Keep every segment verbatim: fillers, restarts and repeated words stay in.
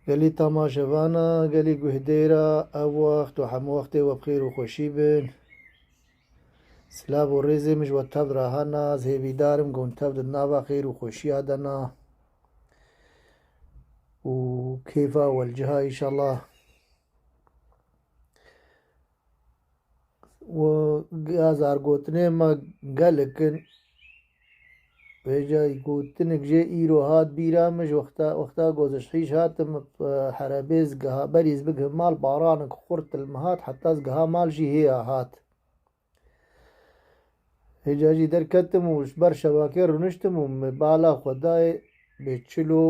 Gelî tamaşevana, gelî guhdêra, ev wext û hemû wextê we bi xêr û xweşî bin. Silav û rêzê min ji we tev re hene, ez hêvîdar im ku hûn tev di nava xêr û xweşiya de ne û kêfa we li ciha înşallah. Û ya zargotinê me gelek in. Vêca gotinik jê îro hat bîra min, ji wexta, wexta ku ez ji hîş hatim, e, herebê ez giha, berî ez bigihim mal, baranik xurt li min hat, heta ez giha mal jî hêya hat. Hêca jî derketim û ji ber şebakê rûniştim û min bala xwe dayê bê çilo,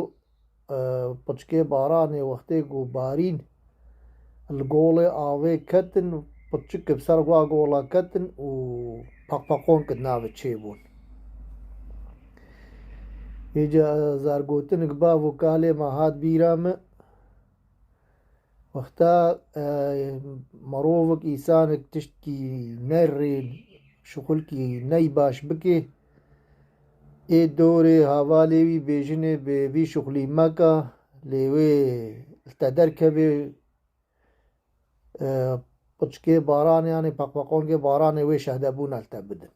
e, piçkê baranê wextê ku barîn li golê avê ketin, piçik bi ser wa gola ketin û peqpeqonk di navê çêbûn. Hêca zargotinik bav û kalê me hat bîra min. Wexta, e, merovik, îsanik tiştkî nerê, şixulkî ney baş bike, ê dorê havalê wî bêjinê bi vî şixulî meke, lê wê li te derkeve, e, piçkê baranê, yanî peqpeqonkê baranê wê şehdebûna li te bidin.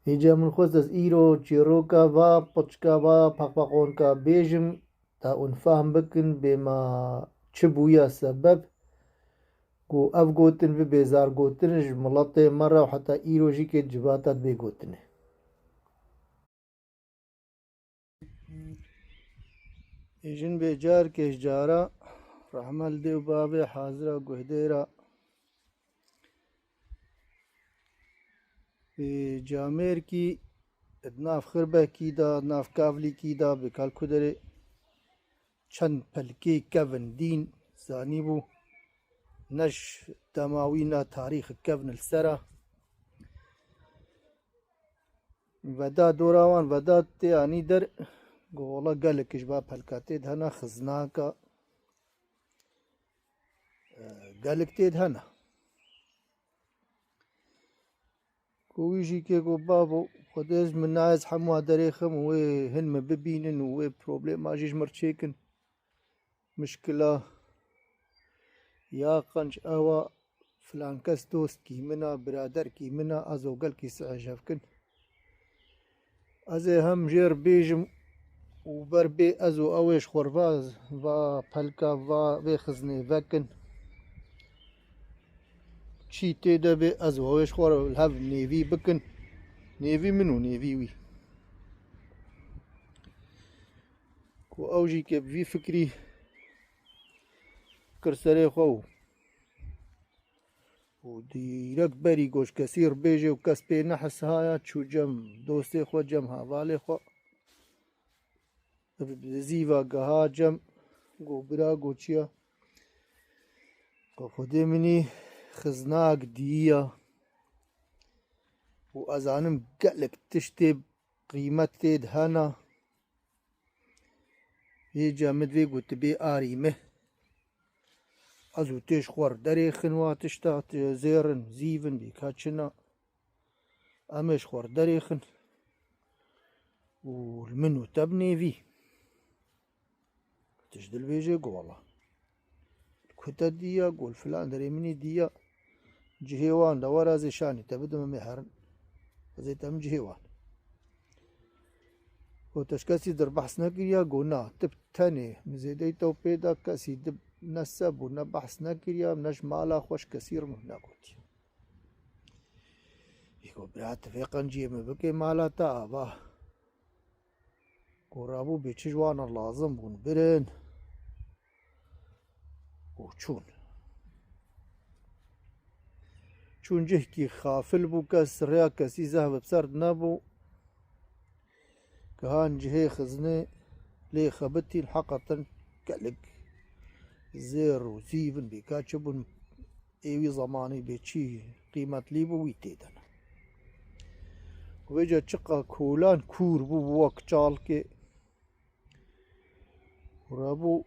Hêca min xwest ez îro çîroka va piçka, va peqpeqonka bêjim, ta hûn fehm bikin bê me çi bûya sebeb ku ev gotin bibe zargotin ji miletê me re û heta îro jî kê civata dibê gotinê. Êjin bê car kêş cara, rehme li dê û bavê hazira guhdêra. Bi camêrkî di nav xirbekî de, di nav kavlîkî de, bi kalku derê çend pelkê kevin dîn zanîbû, ne ji dema wî ne tarîx kevin li ser e. Veda dora wan, veda tê anî der, go wela gelek ji ba pelka tê de hene, xiznaka, e, gelek tê de hene. Ku wî jî kê go bavo, Xwedê ez min nayez hemû derêxim û wê hin min bibînin û wê problema jî ji mir çêkin. Mişkila ya qenc ew a, filan kes dostkî min a, biraderkî min a, ez û gelkî sihê ji hev kin. Ez ê hem jêr bêjim û ber bê ez û ew ê ji xwe re va, va pelka, va vê xiznê vekin. Çî tê de bê ez û ew ê ji xwe re li hev nêvî bikin. Nêvî min û nêvî wî. Ku ew jî ke bi vî fikrî kir serê xwe û, û dîrek berî goşkesî re bêjê û kes pê nehesaya, çû cem dostê xwe, cem havalê xwe. Bi zîva giha cem, go bira, go çiya. Go Xwedê minî xiznak diyiya. Û ez zanim gelek tiştê qîmet tê de hene. Yê ca min divê ku tu bê arî me. Ez û tê ji xwe re derêxin wa tişta, tu zêr in, zîv in, bêka çi ne. Em ê ji xwe re derêxin. Û li min û te bi nêvî. Tu ji dilbêjê go wela. Ku te diya, go li filan derê minî diya. Cihê wan de were, ez ê şanî te bidim, em ê herin. Ez ê te min cihê wan. Û te ji kesî dir behs nekiriya, go na, tu bi tenê, min zêdeyî te pê da, kesî di ne se bû, ne behs nekiriya, ne ji mala xwe ji kesî re min negotiye. Ê go bira, tu vê qenciyê min bikê mala te ava. Ku rabû bê çi ji wan re lazim bûn birin û çûn. Çûn cihkî xafil bû, kes rêya kesî zehf bi ser nebû. Gihan cihê xiznê lê xebitîn, heqeten gelek zêr û zîv in, bêka çi bûn. Ê wî zemanî bê çî qîmetlî bû, wî tê de ne. Û vêca çiqa kolan kûr bû, bû wek çalkê. Û rabû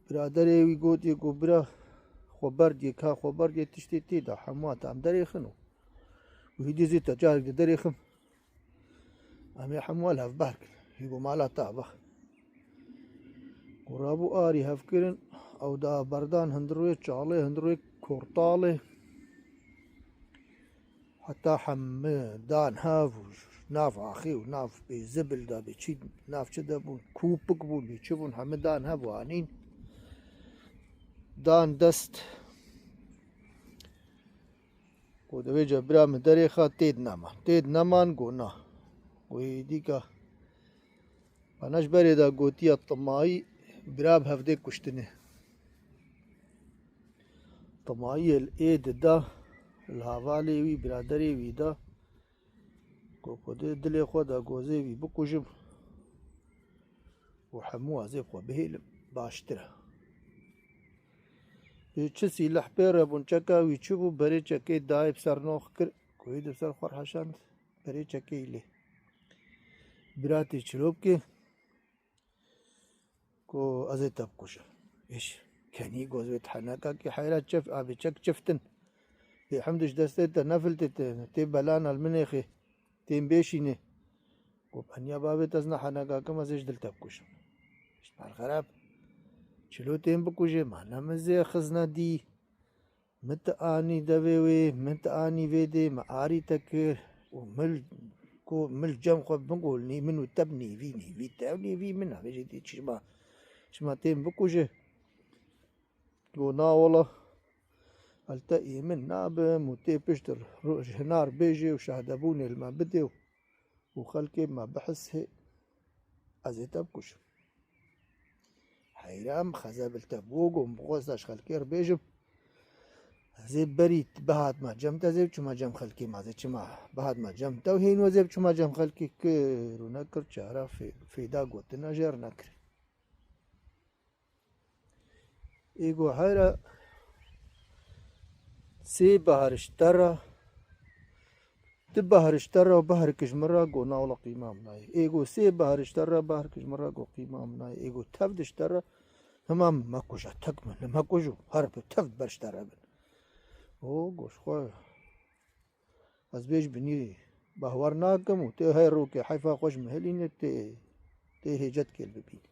biraderê wî gotiye ku bira, xwe berdiye, ka xwe berdiye, tiştê tê de hemû em derêxin û. Û hîdî zî te carek de derêxim. Em ê hemû li hev ber kin. Hî ku mala te ava. Û rabû arî hevkirin, ew da berdan hundirûyê çalê, hundirûyê kortalê. Heta hemû dan hev û nav axê û nav bê zibil da bê çî, nav çi de bûn, kûpik bûn, bê çi bûn, hemû dan hev û anîn. Dan dest. Ku di vê ca bira min derê xa têd neman. Têd neman, go na. Go êdî ka. Bana ji berê de gotiya timayî bira bi hevdê kuştinê. Timayiyê li ê dida, li hevalê wî, biraderê wî da. Ku xwedê dilê xwe da gozê wî bikujim û hemû azê xwe bihêlim, baştir e. Ê çi sîleh pê re bûn, çeka wî çi bû, berê çekê dayê bi ser nox kir, ku wî di ser xwe re heşand, berê çekê lê. Biratê çilo bike, ku ez ê te bikujim. Êş, kenî goz wê ti heneka ki heyra çef, abi çek çiftin. Ê hemd ji destê te nefiltê te, tê belana li minêxê, tên bêşînê. Ku beniya bavê te ez ne heneka kim, ez ê ji dil te bikujim. Ji ber xerab. Çilo tên bikujê, ma ne min zê xizne dî. Min te anî devê wê, min te anî vê dê, min arî te kir û mil, ku mil cem xwe bin ku nî min û te bi nîvî, nîvî te û nîvî min, avê jê dê çima, çima tên bikuje. Go na wela, el te ê min nabim û tê pişt ro-, ji hinar bêjê û şahdebûnê li me bidê û û xelkê me bihisê, ez ê te bikujim. Heyran, xezeb li te bû, got, min bixwesta ji xelkê re bêjim. Ez ê berî bihatma cem te, ez ê biçûma cem xelkê me, ez ê çima bihatma cem te û hênû ez ê biçûma cem xelkê, kir û nekir, çara fê-, fêda gotina jê re nekir. Ê go heyra sê behar ji te re, du behar ji te re û beharek ji min re, go na wela qîma min nayê. Ê go sê behar ji te re, beharek ji min re, go qîma min nayê. Ê go tevd ji te re, hema min mekuja, tek min li mekuj û her bi tevd ber ji te re bin. O go ji xwe ez bêj binî behwar nakim û tê hey rokê heyfa xwe ji min hilîne, tê, tê hêcet kêl bibîne.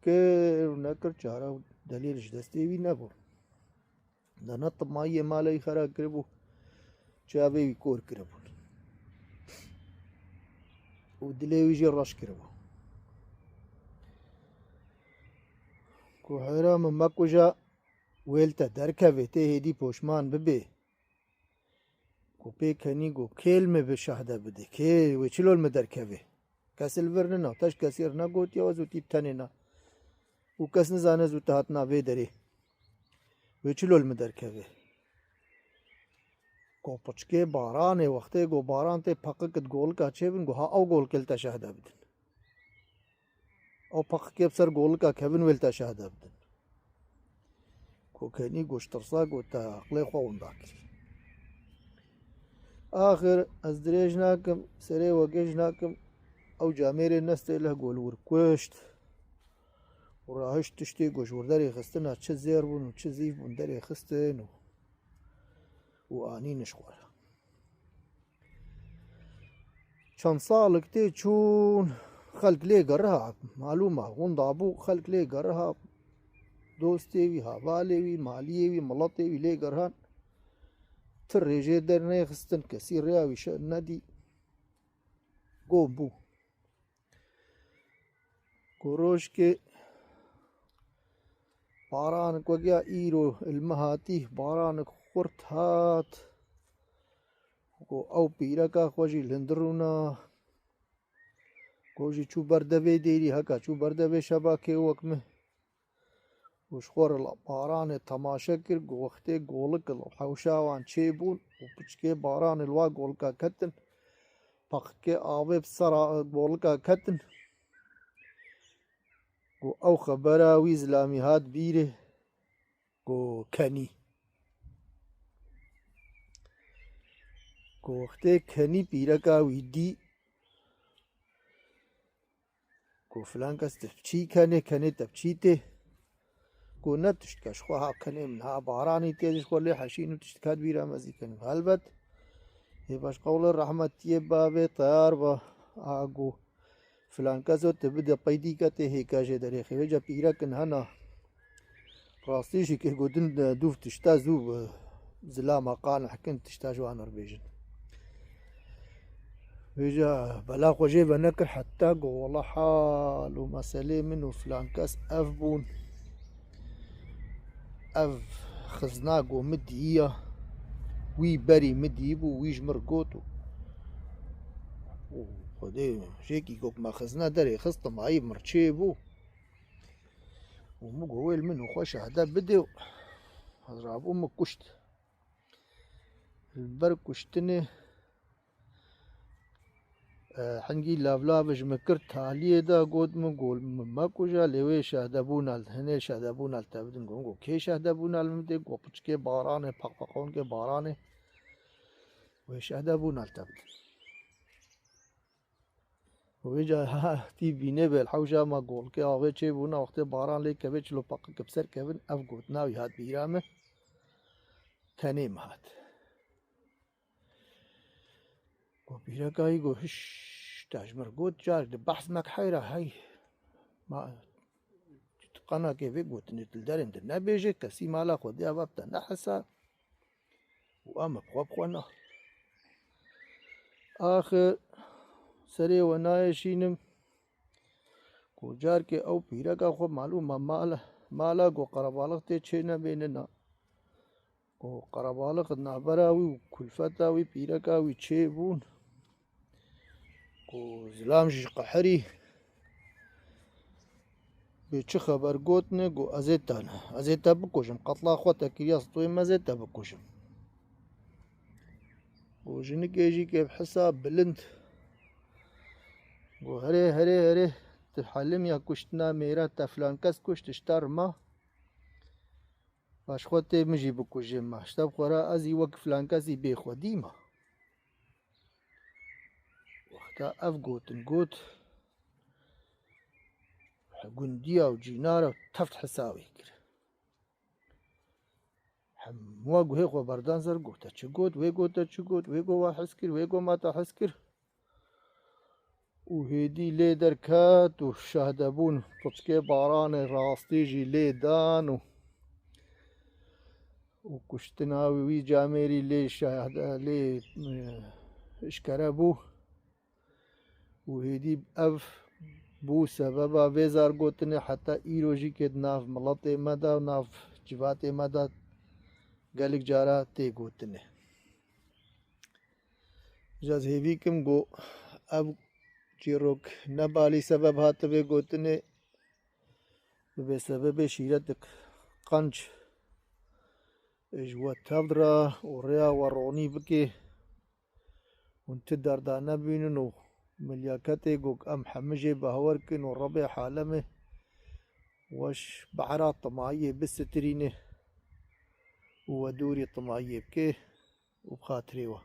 Kir û nekir, çare û delîl ji destê wî nebû. Dana timayiyê malê wî xera kiribû, çavê wî kor kiribûn. Û dilê wî jî reş kiribû. Ku heyra min mekuja, wê li te derkevê, tê hêdî poşman bibê. Ku pê kenî got, kê li min bi şahde bide, kê wê çilo li min derkeve? Kes li vir nina, te ji kesî re negotiya, ez û tî bi tenê ne. Û kes nizane ez û te hatina vê derê. Wê çilo li min derkeve? Ku piçkê baranê, wextê ku baran tê peqik di golika çêbin, ku ha ew golkê li te şahde bidin. Ew peqikê bi ser golika kevin wê li te şahde bidin. Ku kenî got, ji tirsa got, te aqilê xwe winda kirî. Axir ez dirêj nakim, serê we gêj nakim, ew camêrê nestê leh gol wir kuşt. Û rahişt tiştê got, ji wir derê xistina çi zêr bûn û çi zîv bûn derê xistin û, û anîn ji xwe re. Çend salek tê çûn, xelk lê geriha, malûm e, winda bû, xelk lê geriha, dostê wî, hevalê wî, maliyê wî, miletê wî lê gerihan. Ti rêjê dernexistin, kesî rêya wî şe-, nedî. Gom bû. Ku rojkê baranek weke îro li me hatî, baranek xurt hat. Ku ew pîreka xwe jî li hundirûna, ku jî çû ber devê dêrî, heka çû ber devê şebakê wek min. Û ji xwe re li baranê temaşe kir, ku wextê golik li hewşa wan çêbûn û piçkê baranê li wa golika ketin, peqikê avê bi sera golika ketin, ku ew xebera wî zilamî hat bîrê, ku kenî. Ku wextê kenî pîreka wî dî, ku filan kes te çî kenê, kenê te çî tê. Ku ne tişt ke ji xwe ha kenê min ha baranî tê ji xwe lê heşîn û tişt ket bîra me zî kenî. Helbet, ê baş qewlê rehmetiyê bavê teyar be, a ku Filan keso te bide peydî ke tê hêka jê derêxê. Vêca pîrekin hena. Rastî jî kê gotin, e, dûv tişta zû, e, zilama qanihkin tişta ji wan re bêjin. Vêca bela xwe jê venekir heta ku wela hal û meselê min û filan kes ev bûn. Ev xizna ku min diyiya, wî berî min diyîbû, wî ji min re got û, û Xwedê jêkî ku me xizna derê xist, timayî min re çêbû. Û min got, wê li min û xwe şehde bidê û ez rabûm min kuşt. Li ber kuştinê, e, hingî lavlav ji min kir taliyê de, got min, got min mekuja, lê wê şehdebûna, hinê şehdebûna li te bidin. Got, got kê şehdebûna li min dê? Got piçikê Baranê, peqpeqonkê Baranê. Wê şehdebûna li te bidin. Û vêca ha tî bînê bê li hewşa me golkê avê çêbûna, wextê baran lê kevê çilo peqik bi ser kevin, ev gotina wî hat bîra min. Tenê min hat. Got pîreka wî got, hiş, te ji min re got, carek di behs mek heyra hey. Ma qenakê vê gotinê tu li derên de nebêje, kesî mala xwe dê ava bi te nehesa. Û em bi xwe bi xwe na. Axir serê we nayê şînim. Ku carkê ew pîreka xwe malûma mala, mala ku qerebalix tê çê nebênina. Ku qerebalix navbera wî û kulfeta wî pîreka wî çêbûn. Ku zilam jî qehirî. Bê çi xeber gotine, got, ez ê te ne, ez ê te bikujim. Qetla xwe te kiriya stûyê me, ez ê te bikujim. Got, jinikê jî kê bi hisa bilind. Got, herê, herê, herê, tu helim ya kuştina mêra, te filan kes kuşt, ji te rima. Paş xwe tê min jî bikujê me. Ji te bi xwe re ez î wek filan kesî bê xwedî me. Wexta ev gotin got, gundiya û cînara teft hisa wê kir. Hemû guhê xwe berdan ser, got te çi got, wê got te çi got, wê got we hez kir, wê got ma te hez kir. Û hêdî lê derket û şehdebûn piçkê baranê rastî jî lê dan û, û kuştina wî, wî camêrî lê şehde-, lê, e, eşkere bû. Û hêdî ev bû sebeba vê zargotinê heta îro jî kê di nav miletê me de û nav civatê me de gelek cara tê gotinê. Ji ez hêvî kim ku ev çîrok ne balî sebeb hatibe gotinê, bibe sebebê şîretek qenc ji we tevd re û rêya we ronî bike. Hûn ti derda nebînin û milyaketê ku em hemû jê behwer kin û Rebê halemê weş behra timayiyê bisitirîne û we dûrî timayiyê bike û bi xatirê we.